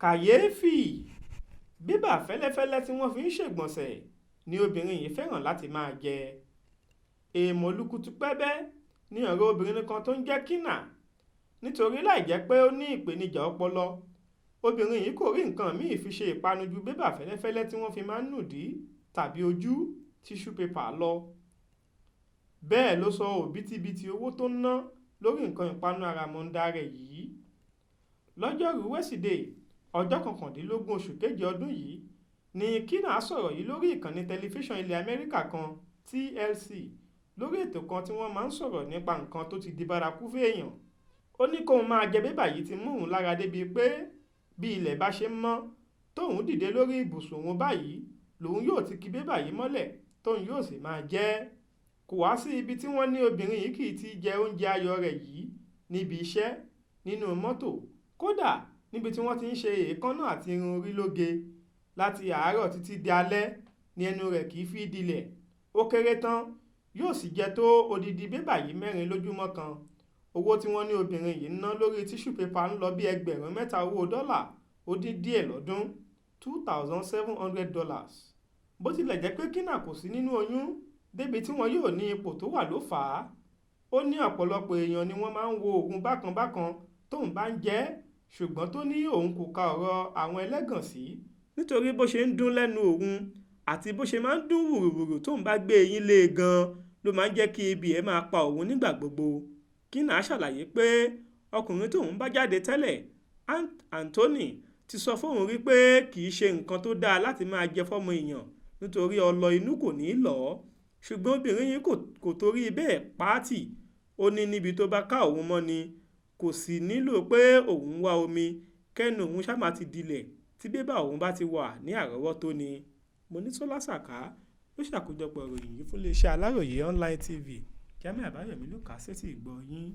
Kàyééfì, bébà fẹ́lẹ́fẹ́lẹ́ tí wọ́n fi ń ṣègbọ̀nsẹ̀ ni obìnrin yìí fẹ́ràn láti máa jẹ. Èèmọ̀ lùkùtù pẹ́bẹ́ ní ọ̀rọ̀ obìnrin kan tó ń jẹ́ Kina, nítorí láì jẹ́ pé ó ní ìpèníjà ọpọlọ, obìnrin yìí kò rí nǹkan míì fi ṣe ìpanu ju bébà fẹ́lẹ́fẹ́lẹ́ tí wọ́n fi máa ń nùdí tàbí ojú, tissue paper, lọ. Bẹ́ẹ̀ ló sọ òbítíbitì owó tó ń ná lórí nǹkan ìpanu àràmàǹdà rẹ̀ yìí. Lọ́jọ́rùú wẹ́sídẹ̀ẹ́, ọjọ́ 19 oṣù keje ọdún yìí ní Kina sọ̀rọ̀ yìí lórí ìkànnì tẹlifíṣàn ilẹ̀ Amẹ́ríkà kan, TLC, lórí ètò kan tí wọ́n máa ń sọ̀rọ̀ nípa nǹkan tó ti di bárakú fẹ́ẹ̀yàn. Ó ní kóun máa jẹ bébà yìí ti mú òun lára débi pé bí ilẹ̀ bá ṣe ń mọ́ tóun dìde lórí ibùsùn òun báyìí lòun yóò ti ki bébà yìí mọ́lẹ̀, tóun yóò sì máa jẹ ẹ́. Kò wá sí ibi tí wọ́n ní obìnrin yìí kì í ti jẹ oúnjẹ ayọ̀ rẹ̀ yìí: níbi iṣẹ́, nínú mọ́tò, kódà níbi tí wọ́n ti ń ṣe èékánná àti irun orí lóge. Láti àárọ̀ títí di alẹ́ ní ẹnu rẹ̀ kì í fi dilẹ̀. Ó kéré tán, yóò sì jẹ tó odidi bébà yìí mẹ́rin lójúmọ́ kan. Owó tí wọ́n ní obìnrin yìí ń ná lórí tissue paper ń lọ bí 3,000 owó dọ́là ó dín díẹ̀ lọ́dún, $2,700. Bó tilẹ̀ jẹ́ pé Kina kò sí nínú oyún débi tí wọn yóò ní ipò tó wà ló fà á, ó ní ọ̀pọ̀lọpọ̀ èèyàn ni wọ́n máa ń wo òun bákan bákan tóun bá ń jẹ ẹ́, ṣùgbọ́n tó ní òun kò ka ọ̀rọ̀ àwọn ẹlẹ́gàn sí, nítorí bó ṣe ń dún lẹ́nu òun àti bó ṣe máa ń dún wùrùwùrù tóun bá gbé eyín lé e gan-an ló máa ń jẹ́ kí ebi ẹ̀ máa pa òun nígbà gbogbo. Kina ṣàlàyé pé ọkùnrin tóun bá jáde tẹ́lẹ̀, Anthony, ti sọ fóun rí pé kì í ṣe nǹkan tó dáa láti máa jẹ fọ́mọ èèyàn, nítorí ọlọ inú kò ní í lọ̀ ọ́, ṣùgbọ́n obìnrin yìí kò torí bẹ́ẹ̀ pa á tì. Ó ní níbi tó bá ká òun mọ́ ni, kò sì nílò pé òun wá omi, kẹ́nu òun ṣáà má ti dilẹ̀ tí bébà òun bá ti wà ní àrọ́wọ́tó ni. Monísọ́lá Sàká ló ṣàkójọpọ̀ ìròyìn yìí fún iléeṣẹ́ Aláròye Online TV. Jamiu Àbáyọ̀mí ló kà á sétí ìgbọ́ yín.